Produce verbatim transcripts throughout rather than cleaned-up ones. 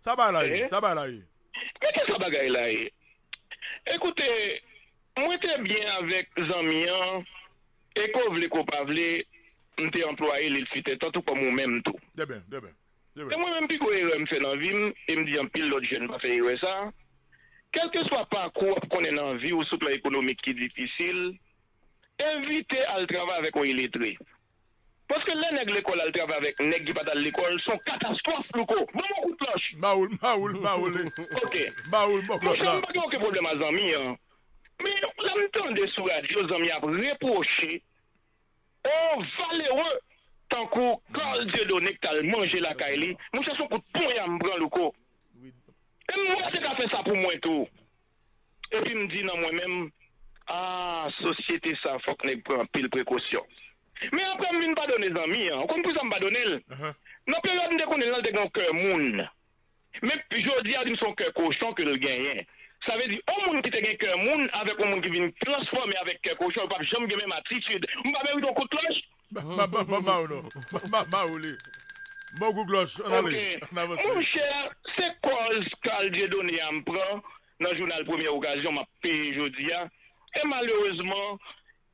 Sa bagay la ye, sa bagay la ye. Men kisa bagay la ye? Ekoute, mwen te byen avèk zanmi an, e ke w vle ke w pa vle, m te anplwaye li, li te tankou kòm ou menm tou. Trè byen, trè byen. E mwen menm, pi gwo erè m fè nan vi m, e m di anpil lòt jèn pa fè erè sa a, kèlkeswa pakou w ap konnen nan vi w sou plan ekonomik ki difisil, evite al travay avèk yon iletre. Paske lè nèg lekòl al travay avèk nèg ki pa t al lekòl, se yon katastwòf, Louko. Ban m yon kout klòch. Mawoul, mawoul, mawoul. Ok. Mawoul, bon klòch la. Monchè, m pa gen okenn pwoblèm ak zanmi an. Men lè m tande sou radyo, zanmi ap repwoche yon valere tankou Carl Dieudonné ki t al manje lakay li, monchè, se yon kout ponya m pran, Louko. E m wè se ka fè sa pou mwen tou. Epi m di nan mwen menm, a, sosyete sa, fòk nèg pran anpil prekosyon. Men apre m vin padone zanmi an. Ou konn poukisa m padone l? Nan peryòd m te konnen l lan, l te gen yon kè moun. Men jodi a, di m se yon kè kochon ke l genyen. Sa vle di, yon moun ki te gen kè moun avèk yon moun ki vin transfòme avèk kè kochon, yo p ap janm gen menm atitid. M pa merite yon kout klòch? Ba, ba, ba, ba, ba, ou non. Ba, ba, ba, ou li. Bon, kout klòch, ann ale, ann avanse. Monchè, se kòz Carl Dieudonné a m pran nan jounal Premyè Okazyon, m ap peye jodi a. E malerezman,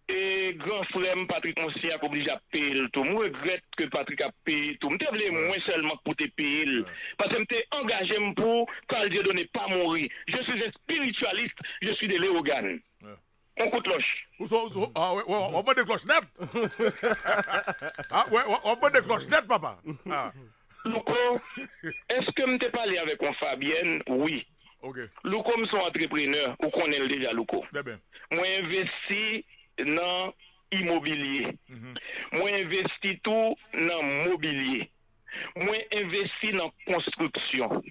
e gran frè m, Patrick Monsignat, oblije ap peye l tou. M regrèt ke Patrick ap peye tou. M te vle mwen sèlman k pou te peye l. Paske m te angaje m pou Carl Dieudonné pa mouri. Je suis un spiritualiste, je suis de Leyogàn. Yon kout klòch. Ou son, ou son, a, wè, wè, w ap mande klòch nèt. A, wè, w ap mande klòch nèt, papa. A. Louko, èske m te pale avèk yon Fabyèn? Wi. Ok. Louko, m se yon antreprenè, ou konnen l deja, Louko. Trè byen. Mwen envesti nan imobilye. Mwen envesti tou nan mobilye. Mwen envesti nan konstriksyon.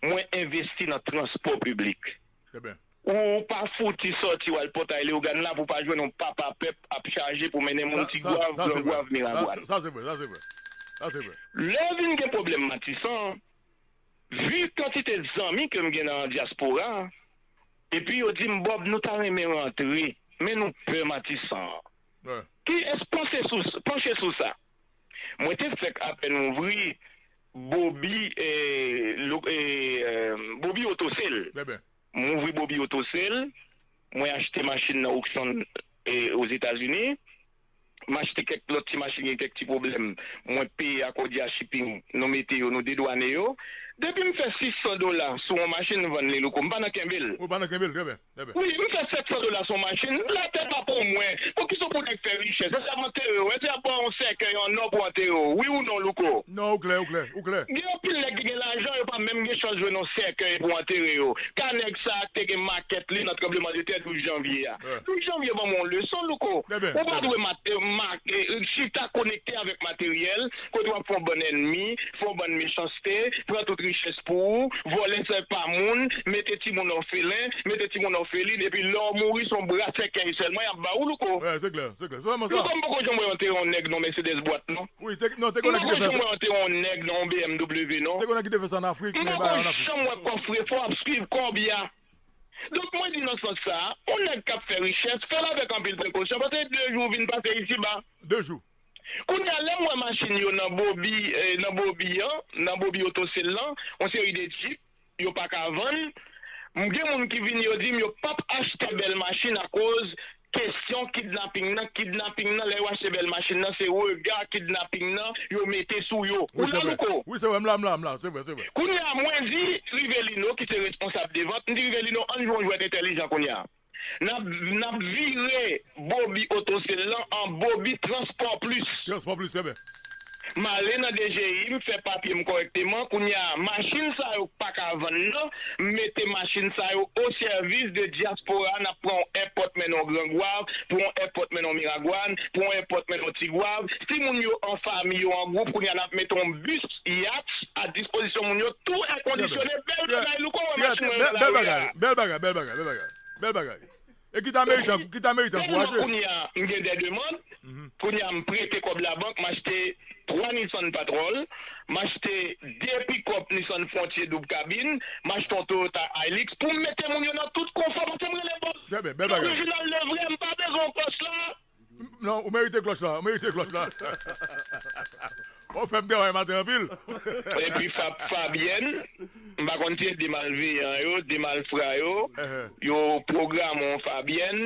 Mwen envesti nan transpò piblik. Trè byen. Ou pa fouti sòti w al Pòtay Leyogàn la pou w pa jwenn yon papa pèp ap chaje pou mennen moun Tigwav, Grangwav, Miragwàn. Sa, sa, sa se vre, sa se vre. Sa se vre. Lè vin gen pwoblèm Matisan, vi kantite zanmi ke m gen nan dyaspora, epi yo di m, Bob, nou ta renmen rantre, men nou pè Matisan an. Ki èske panse sou, panche sou sa? Mwen te fèk apèn ouvri Bobby, eh, lo-, eh, eh, Bobby Auto Sale. M ouvri Bobby Auto Sale, mwen achte machin nan auction, eh, Ozetazini. M achte kèk lòt ti machin, gen kèk ti pwoblèm. Mwen peye Akòdya Shipping, nou mete yo, nou dedwane yo. Depi m fè sis san dola sou yon machin, m vann li, Louko. M pa nan kenbe l. Ou pa nan kenbe l, trè byen, trè byen. Wi, m fè sèt san dola sou yon machin. Latè pa pou mwen. Poukisa pou nèg fè richès? Èske y ap antere w? Èske y ap ba w yon sèkèy an nò pou antere w? Wi ou non, Louko? Non, ou klè, ou klè, ou klè. Gen anpil nèg ki gen lajan, yo pa menm gen chans jwenn yon sèkèy pou antere yo. Ka nèg sa a te gen makèt li nan tranblemanntè douz janvye a. Douz janvye ban m yon leson, Louko. Ou pa dwe ma-, ma-, eh, chita konekte avèk materyèl, kote w ap fè yon bann ènmi, fè yon bann mechanste, pran tout richès pou ou, vòlè sèl pa moun, mete timoun òfelen, mete timoun òfelin, epi lè w mouri, se yon bra sèkèy sèlman y ap ba ou, Louko. Wi, se klè, se klè. Se sèlman sa. Louko, m poko janm wè antere yon nèg nan Mercedes bwat, non. Wi, te, non, te gen nèg ki te fè sa. M poko janm wè antere yon nèg nan yon B M W, non. Te gen nèg ki te fè sa an Afrik, men bagay an Afrik. M poko janm wè kòfrefò ap swiv kòb ya. Donk, mwen di nan sans sa a, yon nèg k ap fè richès, fè l avèk anpil prekosyon, paske de jou vin pase isiba. De jou. Kounye a, lè m wè machin yo nan Bobby, eh, nan Bobby an, nan Bobby Auto Sale lan, yon seri de Jeep, yo pa ka vann. M gen moun ki vini, yo di m yo p ap achte bèl machin akoz kesyon kidnaping nan. Kidnaping nan, lè yo achte bèl machin nan, se rega kidnaping nan yo mete sou yo. Ou la, Louko? Wi, se vre, m la, m la, m la, se vre, se vre. Kounye a, mwen di Rivelino, ki se responsab de vant, m di Rivelino, ann jwe yon jwèt entèlijan kounye a. N ap, n ap vire Bobby Auto Sale lan an Bobby Transport Plus. Transport Plus, se vre. M ale nan D G I, m fè papye m kòrèkteman. Kounye a, machin sa yo k pa ka vann nan, m mete machin sa yo o sèvis de dyaspora. N ap pran yon èpòt mennen w Grangwav, pran yon èpòt mennen w Miragwàn, pran yon èpòt mennen w Tigwav. Si moun yo an fanmi, yo an gwoup, kounye a, n ap mete yon bis, yat, a dispozisyon moun yo, tou èkondisyone, bèl bagay, Louko, wè machin mwen yo la, bèl bagay, bèl bagay, bèl bagay, bèl bagay, bèl bagay. E ki ta merite, ki ta merite ankouraje. Sèlman kounye a, m gen de demann. Kounye a, m prete kòb labank, m achte twa Nissan Patrol, m achte de pikòp Nissan Frontier doub kabin, m achte yon Toyota Hilux pou m mete moun yo nan tout konfò, paske m rele Bob. Trè byen, bèl bagay. Orijinal de vrè, m pa bezwen yon klòch la. Non, ou merite klòch la, ou merite klòch la. Ou fè m travay maten anpil. Epi Fabyèn, m pa konn si se de malveyan yo, de malfra yo, yo pwograme yon Fabyèn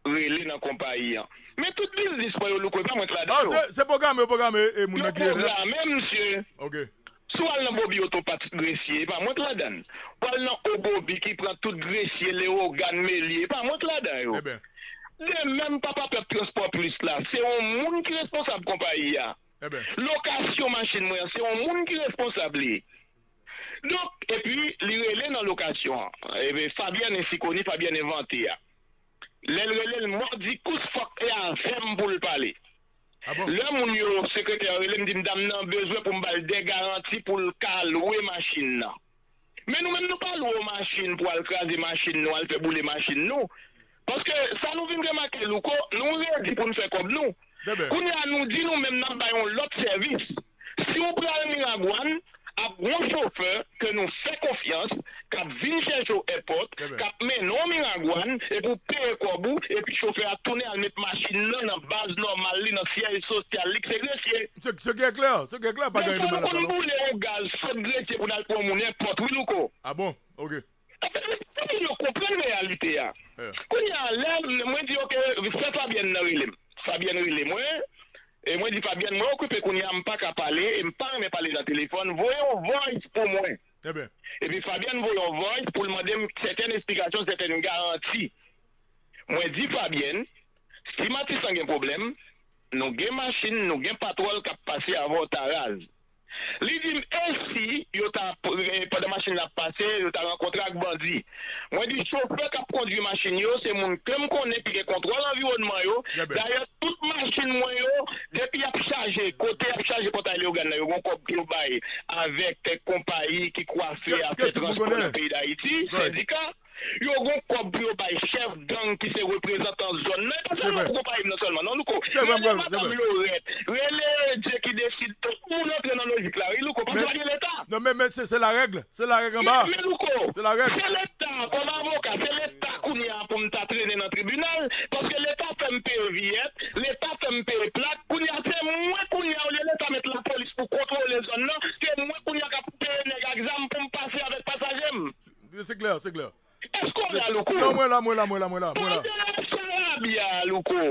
rele nan konpayi an. Men tout biznis mwen yo Louko, e pa mwen k ladan yo. Se pwograme, yo pwograme e moun nan ki rele. Yo pwograme, msye. Ok. Si w al nan Bobi Oto Pat Gresye, e pa mwen k ladan. W al nan Obobi ki pran tout Gresye, Lewogàn, Melye, e pa mwen k ladan yo. De menm Papa Pèp Transpò Plis la, se yon moun ki responsab konpayi a. Lokasyon machin mwen an, se yon moun ki responsab li. Donk, epi, li rele nan lokasyon an. Ebyen, Fabyèn ensi koni, Fabyèn envante a. Lè l rele l, mòdikous fòk e avè m pou l pale. Lè moun yo, sekretè an rele m, di m, dam nan bezwen pou m ba l de garanti pou l ka lwe machin nan. Men nou menm nou pa lwe yon machin pou al kraze machin nou, al fè boule machin nou. Paske sa nou vin remake Louko, nou redi pou n fè kòb nou. Kounye a nou di nou menm n ap bay yon lòt sèvis. Si w pral Miragwàn, ap gen yon chofè ke nou fè konfyans, k ap vin chèche w èpòt, k ap mennen w Miragwàn, epi w peye kòb ou, epi chofè a tounen al met machin nan nan baz nòmal li, nan syèj sosyal li, k se Gresye. Ce qui est clair, ce qui est clair, pa gen de mal nan sa non. Men fò nou konn boule yon gaz sot Gresye pou n al pran moun èpòt wi Louko. Ah bon? Ok. Fò moun yo konprann reyalite a. Kounye a, lè mwen di ok, fè Fabyèn nan rele m. Fabyèn rele mwen. E mwen di Fabyèn, mwen okipe kounye a, m pa ka pale, e m pa renmen pale nan telefòn, voye yon voice pou mwen. Epi Fabyèn voye yon voice pou l mande m sètèn esplikasyon, sètèn garanti. Mwen di Fabyèn, si Matisan gen pwoblèm, nou gen machin, nou gen patwòl k ap pase avè w ta raz. Li di m, e si yo ta, pandan machin nan ap pase, yo ta rankontre ak bandi? Mwen di, chofè k ap kondwi machin yo, se moun ke m konnen ki gen kontwòl anviwònman yo. Dayè, tout machin mwen yo, depi y ap chaje, kote y ap chaje Pòtay Leyogàn nan, yo gen yon kòb pou yo bay avèk kèk konpayi ki kwafe afè transpò nan peyi Dayiti, sendika. Yo gon kòb pou yo bay chèf gang ki se reprezantan zòn nan. E pa sèlman pou konpayi m nan sèlman non Louko. Rele madanm Lorèt, rele Dye ki desid, tout moun antre nan lojik la wi Louko, paske pa gen leta. Non men, men se, se larèg, se larèg anba. Men, men Louko, se larèg. Se leta, kòm avoka, se leta kounye a pou m ta trennen nan tribinal, paske leta fè m peye viyèt, leta fè m peye plak, kounye a se mwen kounye a olye leta met lapolis pou kontwole zòn nan, se mwen kounye a k ap peye nèg ak zam pou m pase avèk pasaje m. Se klè, se klè. Èske w la, Louko? Non, mwen la, mwen la, mwen la, mwen la, mwen la. Pandan n ap Sarabya a, Louko,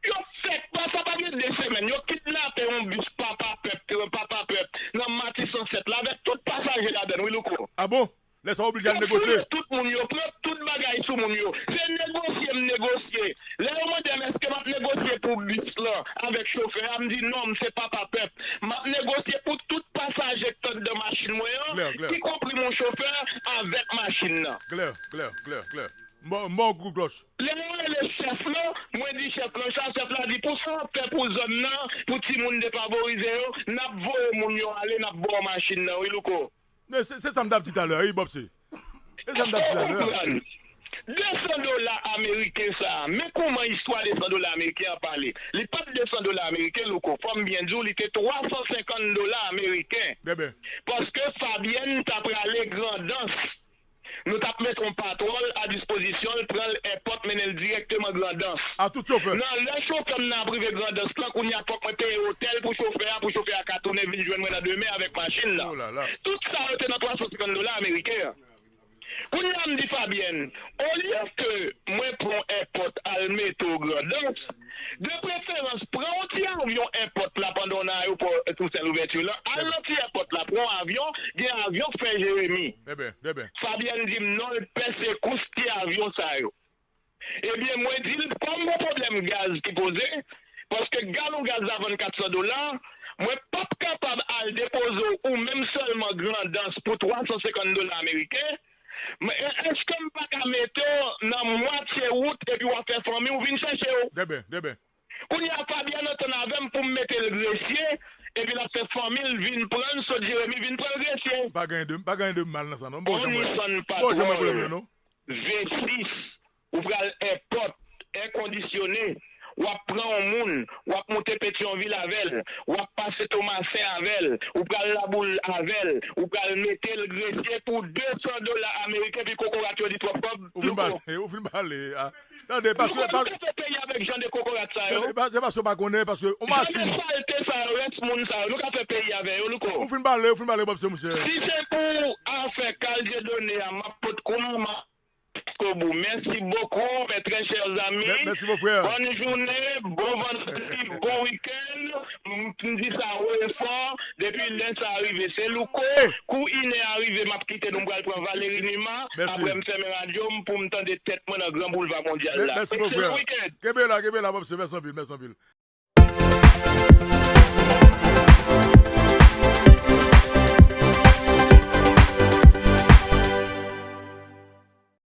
yo fèk pa, sa pa gen de semèn, yo kidnape yon bis Papa Pèp, Papa Pèp, nan Matisan sèt la, avèk tout pasaje ladan l, wi, Louko. A bon? Lè sa w oblije al negosye. Yo fouye tout moun, yo pran tout bagay sou moun yo. Se negosye m negosye. Lè yo mande m èske m ap negosye pou bis lan avèk chofè a, m di non, m se Papa Pèp. M ap negosye pou tout pasaje k t anndan machin mwen an, ikonpri mon chofè avèk machin nan. Klè, klè, klè, klè. M ba w, m ba w kou klòch. Lè yo rele chèf lan, mwen di chèf lan sa, chèf la di pou sa w ap fè pou zòn nan, pou timoun defavorize yo, n ap voye moun yo ale, n ap ba w machin nan wi Louko. Men se, se sa m t ap di talè a wi, Bòpse. Se sa m t ap di talè a. Èske w konprann? De san dola ameriken sa a, men kòman istwa de san dola ameriken an pale. Li pa t de san dola ameriken, Louko. Fò m byen di w, li te twa san senkant dola ameriken. Paske Fabyèn ta prale Grandans. Nou t ap mete yon patwòl a dispozisyon l, pran l èpòt, mennen l dirèkteman Grandans. A tout chofè. Nan lè chofè m nan ap rive Grandans lan, kounye a fòk mwen peye otèl pou chofè a, pou chofè a ka tounen vin jwenn mwen nan demen avèk machin nan. Tout sa yo te nan twa san senkant dola ameriken an. Kounye a m di Fabyèn, olye ke mwen pran w èpòt al mete w Grandans, de preferans, pran yon ti avyon èpòt la pandan w nan ayewopò Tousen Louvèti lan. Al nan ti èpòt la, pran yon avyon, gen avyon k fè Jeremi. Fabyèn di m non, l pè sekous ti avyon sa yo. Ebyen, mwen di l, kòm gon pwoblèm gaz ki poze, paske galon gaz la vann kat san dola, mwen p ap kapab al depoze w ou menm sèlman Grandans pou twa san senkant dola ameriken, men èske m pa ka mete w nan mwatye wout epi w ap fè fanmi w vin chèche w? Kounye a Fabyèn antann avè m pou m mete l Gresye, epi l ap fè fanmi l vin pran l, sot Jeremi vin pran l Gresye. Pa gen de, pa gen de mal nan sa non. M pa w janm wè pwoblèm nan non. V sis, ou pral èpòt, èkondisyone, w ap pran yon moun, w ap moute Petyonvil avè l, w ap pase Tomasen avè l, ou pral Laboul avè l, ou pral mete l Gresye pou de san dola ameriken, epi kokorat yo di twòp kòb. Ou fin pale, ou fin pale. Tande, paske. Louko, nou ka fè peyi avèk jan de kokorat sa yo. Tande, se paske yo pa konnen, paske yon machin. Jan de salte sa yo, rès moun sa yo, nou ka fè peyi avè yo, Louko. Ou fin pale, ou fin pale, Bob, se monchè. Si se pou afè Carl Dieudonné a, m ap pot kou m, m ap Kobo. Merci beaucoup, mes très chers amis. Merci, mon frère. Bonne journée, bon vendredi, bon week-end. M di sa wo e fò. Depi lè sa rive, se Louko. Kou inè a rive, m ap kite nou, m pral pran Valérie Numa. Apre, m fèmen radyo m pou m tande tèt mwen nan gran boulva mondyal la. Merci, mon frère. Kenbe la, kenbe la, Bob, se merci anpil, merci anpil.